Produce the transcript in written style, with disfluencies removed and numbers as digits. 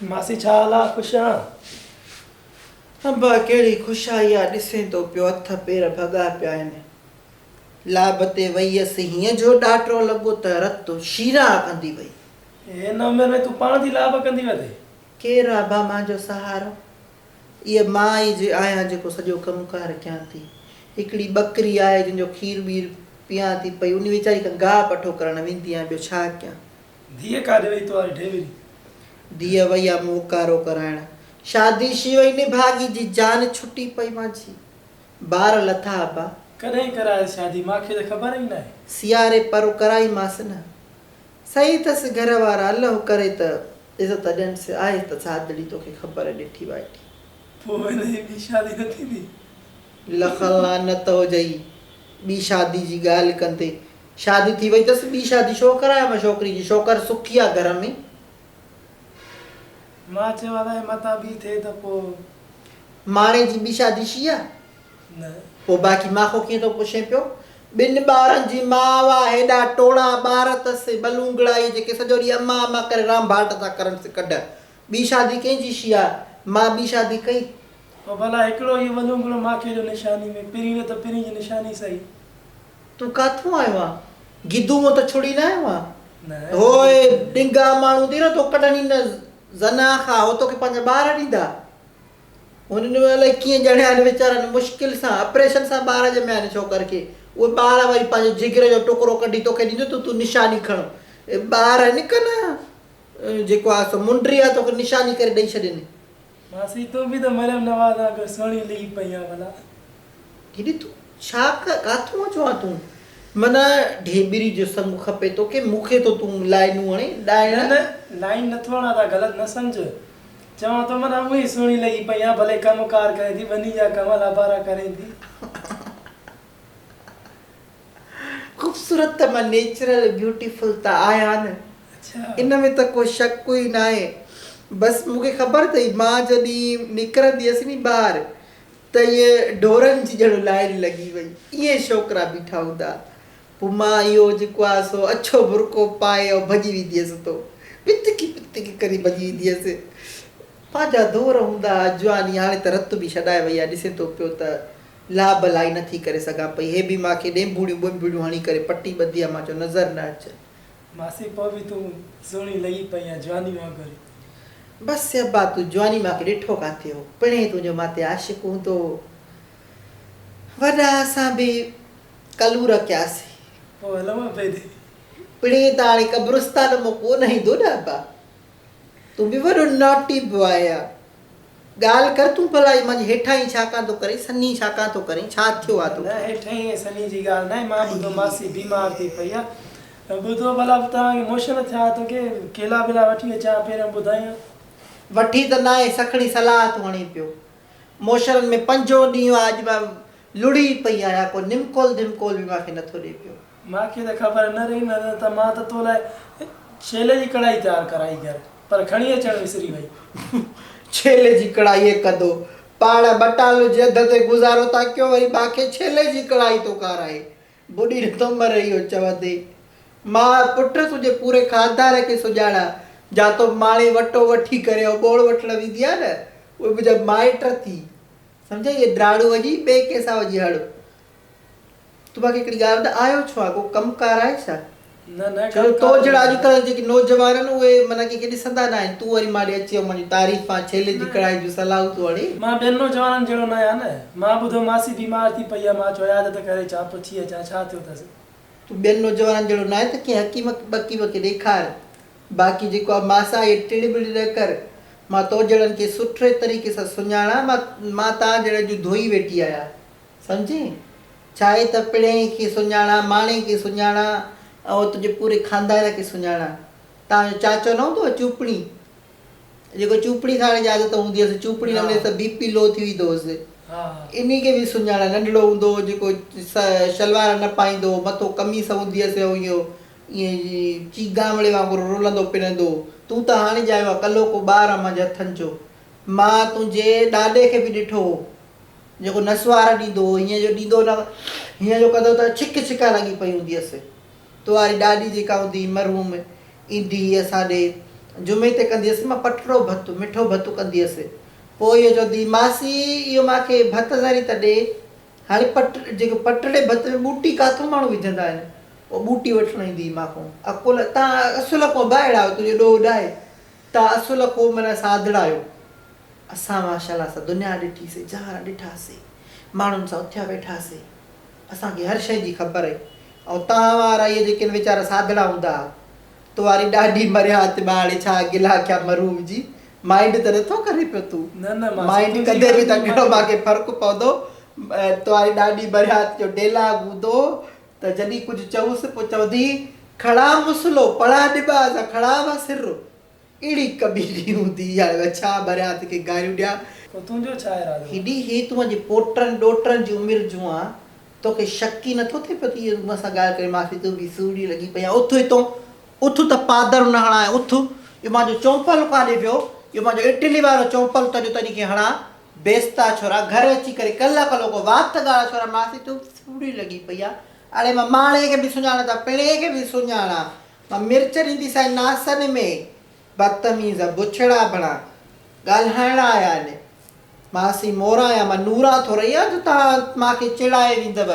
ماسي ڇا حال آ خوش آن. ابا ڪهڙي خوشائي آ ڏسين ٿو پيو هٿ پير ڀڳا پيا آهن. لاڀ تي وئيس هيئن جو ڏاٽو لڳو ته رت شيرا ڪندي وئي. هن عمر ۾ تون پاڻ ٿي لاڀ ڪندي وتين. ڪير آ ابا مانجو سهارو. اها مان ئي جي آهيان جيڪو سڄو ڪم ڪار ڪيان ٿي. هڪڙي ٻڪري آهي جنهن جو کير ٻير پيان ٿي پئي انهي ويچاري کان گاهه پٺو ڪرڻ ويندي آهيان ٻيو ڇا ڪيان. ڌيء ڪاڏي وئي تو واري ڍيوري. ڌيء وئي آ موڪارو ڪرائڻ. شادي شي وئي نڀاڳي جي جان ڇٽي پئي مانجي. بار لٿا ابا. ڪڏهن ڪرايس شادي مانکي ته خبر ئي ناهي. سياري پرو ڪرائي مانس نه. سهي اٿس گهر وارا الله ڪري ته عزت ڏينس آهي ته سادڙي توکي خبر ڏٺي وائٺي. پوء هن جي ٻي شادي نه ٿيندي. لک لعنت هجئي ٻي شادي جي ڳالهه ڪندي. شادي ٿي وئي اٿس ٻي شادي ڇو ڪرايان مان ڇوڪري جي ڇوڪر سکي آ گهر ۾. مان چيو الائي متان ٻي ٿئي ته پوء. ماڻي جي ٻي شادي شي آ؟ نه. پوء باقي ماکو ڪيئن ٿو پڇين پيو؟ ٻن ٻارن جي ماء آ، هيڏا ٽوڙا ٻار اٿس، ٻلونگڙا اهي جيڪي سڄو ڏينهن اما اما ڪري رانڀاٽ ٿا ڪرن سي ڪڍ. ٻي شادي ڪنهن جي شي آ؟ مان ٻي شادي ڪئي. پوء ڀلا هڪڙو اهو ٻلونگڙو ماکي جو نشاني ۾، پرين نه ته پرين جي نشاني سهي. تون ڪاٿون آيو آن؟ گدو مون ته ڇڙي نه آيو آن؟ نه. هوء ڏنگا ماڻهو ٿي نه تو ڪڍن ئي نه زنا کان، هو توکي پنهنجا ٻار ڏيندا. هنن ۾ الائي ڪيئن ڄڻيا آهن ويچارن مشڪل سان آپريشن سان ٻار ڄميا آهن ڇوڪر کي اهي ٻار وري پنهنجي جگر جو ٽڪرو ڪڍي توکي ڏيندو ته تون نشاني کڻ ٻار آهن ڪه نه جيڪو آهي سو منڊي آهي توکي نشاني ڪري ڏئي ڇڏين. ماسي تون به ته مريم نواز وانگر سهڻي لڳي پئي آن ڀلا. هيڏي تون ڇا ڪاٿون اچو آن تون معنيٰ ڍيٻري جو سڱ کپي توکي مون کي ٿو تون لائنون هڻين ڏائڻ. نه نه لائن نٿو هڻان تان غلط نه سمجهه چوان ٿو معنيٰ اونئن ئي سهڻي لڳي پئي آن ڀلي ڪم ڪار ڪرين ٿي ٻني جا ڪم لابارا ڪرين ٿي. خوبصورت ته مان نيچرل بيوٽيفل ته آهيان نه ان ۾ ته ڪو شڪ ئي ناهي بس مون کي خبر اٿئي مان جڏهن نڪرندي هيس ني ٻاهر ته ائين ڍورن جي ڄڻ لائين لڳي وئي ائين ڇوڪرا بيٺا هوندا پوء مان اهو جيڪو آهي سو اڇو برقعو پائي ۽ ڀڄي ويندي هيس اتو پتڪي پتڪي ڪري ڀڄي ويندي هيس پنهنجا دور هوندا ها جواني هاڻي ته رت به ڇڏائي وئي آهي ڏسين ٿو پيو ته لاڀ لائي نٿي ڪري سگهان پئي هي به مان کي ڏينڀوڙيون ٻنڀڙيون هڻي ڪري پٽي ٻڌي آهي مان چيو نظر نه اچن. ماسي پوء به تون سهڻي لڳي پئي آن جواني وانگر. بس ابا تون جواني مان کي ڏٺو ڪاٿي هو پڻهين تنهنجو مان تي عاشق هوندو هو وڏا اسان به ڪلور ڪياسين. پوء هلون ابي ڏي. پڻهين ته هاڻي قبرستان مان ڪو نه ايندو نه ابا تون به وڏو ناٽي بواء آن. ڳالهه ڪر تون ڀلا هي مانجهه هيٺاهين ڇا ڪان ٿو ڪرين سنهي ڇا ڪان ٿو ڪرين ڇا ٿيو آ توکي. نه هيٺاهين ۽ سنهي جي ڳالهه ناهي مان ٻڌو ماسي بيمار ٿي پئي آ ٻڌو ڀلا توهان کي موشن ٿيا توکي ڪيلا ٻيلا وٺي اچان پهريون ٻڌايان. وٺي ته ناهي سکڻي صلاح ٿو هڻين پيو موشنن ۾ پنجون ڏينهن آ اڄ مان لڙهي پئي آهيان ڪو نمڪول ڌمڪول به مان کي نٿو ڏي پيو. مان کي ته خبر نه رهي نه ته مان ته تو لاء ڇيلي جي ڪڙهائي تيار ڪرائي گهر پر کڻي اچڻ وسري وئي. ڇيلي جي ڪڙهائي ڪندو پاڻ ٻٽالو جي اڌ تي گذارو ٿا ڪيو وري مان کي ڇيلي جي ڪڙهائي ٿو کارائي ٻڏي نٿو مري اهو چوندي مان پٽ تنهنجي پوري خاندان کي سڃاڻان جا تو ماڻي وٽو وٺي ڪري ۽ ٻوڙ وٺڻ ويندي آ نه اهي منهنجا مائٽ ٿي سمجهئي اهي ڊاڙون وڃي ٻئي ڪنهن سان وڃي هڙ. تون مان کي هڪڙي ڳالهه ٻڌاء آيو ڇو آ ڪو ڪم ڪار آهي ڇا؟ نه نه ڇو ڪم تو ڪار جهڙا نه. اڄڪلهه جا جيڪي نوجوان آهن اهي معنيٰ ڪنهن کي ڏسندا نه آهن تون وري مان ڏي اچي ۽ منهنجون تعريفان ڇيلي جي ڪڙهائي جون صلاحون ٿو هڻين. مان ٻين نوجوانن جهڙو نه آهيان نه. مان ٻڌو ماسي بيمار ٿي پئي آ مان چيو عيادت ڪري اچان پڇي اچان ڇا ٿيو اٿس. تون ٻين نوجوانن جهڙو نه آهين ته ڪنهن حڪيم ٻڪيم کي ڏيکار. باقي جيڪو آ ماسا اهي ٽڙ ٻڙ نه ڪر. مان تو جهڙن کي سٺي طريقي سان سڃاڻان مان مان توهان جهڙن جون ڌوئي ويٺي آهيان. سمجهين؟ ڇاهي ته پڻهين کي سڃاڻان، ماڻي کي سڃاڻان ۽ تنهنجي پوري خاندان کي سڃاڻان. توهان جو چاچو نه هوندو هو چوپڻي؟ جيڪو چوپڙي کائڻ جي عادت هوندي هيس، چوپڙي نه مليس ته بي پي لو ٿي ويندو هوس. انهي کي به سڃاڻان. ننڍڙو هوندو هو جيڪو شلوار نه پائيندو هو، مٿو قميص هوندي هيس ۽ اهو ائين چيگامڙي وانگر رلندو پنندو هو. تون ته هاڻي ڄايو آهين، ڪلهوڪو ٻار آهين منهنجي هٿن جو. مان تنهنجي ڏاڏي کي به ڏٺو هو. جيڪو نسوار ڏيندو هو، هينئن جو ڏيندو نه، هينئن جو ڪندو ته ڇڪ ڇڪان لڳي پئي هوندي هيس. تو واري ڏاڏي جيڪا هوندي هئي مرحوم، ايندي هئي اسان ڏي، جمعي تي ڪندي هيس مان پٽڙو ڀت، مٺو ڀت ڪندي هيس. پوء اهو چوندي هئي، ماسي اهو مان کي ڀت ذري ته ڏي. هاڻي پٽ جيڪو پٽڙي ڀت ۾ ٻوٽي ڪاٿو ماڻهو وجهندا آهن. اها ٻوٽي وٺڻ ايندي هئي مان کان. عقل تان اصل کان به اهڙا آهيو، تنهنجو ڏوهه ناهي. تان اصل کان معنيٰ سادڙا آهيو. اسان ماشاءالله سان دنيا ڏٺي سي، جهان ڏٺا سي، ماڻهن سان اٿيا ويٺا سي. اسان کي هر شيء جي خبر آهي. ۽ توهان وارا اهي جيڪي آهن ويچارا سادڙا هوندا ها. تو واري ڏاڍي مريات ٻاڙي ڇا گلا ڪيا مرحوم جي مائنڊ ته نٿو ڪرين پيو تون نه نه ماسي مائنڊ تنهنجي ڪندي به ڳالهه ته ۾ گهڻو مان مان کي فرق پوندو تو واري ڏاڏي مريات جو ڊيلاگ هوندو هو ته جڏهن ڪجهه چئوس پوء چوندي هئي کڻا مصلو پڙها نماز کڻا وا سر اهڙي ڪميني هوندي هئي هاڻي مان ڇا مريات کي گاريون ڏيان. پوء تنهنجو ڇا ارادو آهي؟ هيڏي هي تون اڄ پوٽن ڏوهٽن جي عمر جون آن توکي شڪ ئي نٿو ٿئي پيو ته اهي مون سان ڳالهه ڪري ماسي تون به سوڙهي لڳي پئي آهين اٿ هتون اٿ ته پادر نه هڻانء اٿ اهو مانجو چونپل ڪاڏي ويو اهو مانجو اٽلي وارو چونپل ته جو تنهن کي هڻان بيستا ڇورا گهر اچي ڪري ڪلهه ڪلهه ڪو وات ڳاڙها ڇورا ماسي تون به سوڙهي لڳي پئي آهين اڙي مان ماڻي کي به سڃاڻان ته پڻي کي به سڃاڻان مان مرچ ڏينديسانء ناسن ۾ بدتميز بڇڙا بڻا ڳالهائڻ آيا آهن. ماسي موران يا مان نوران ٿورئي آهيان جو توهان مان کي چيڙائي ويندؤ.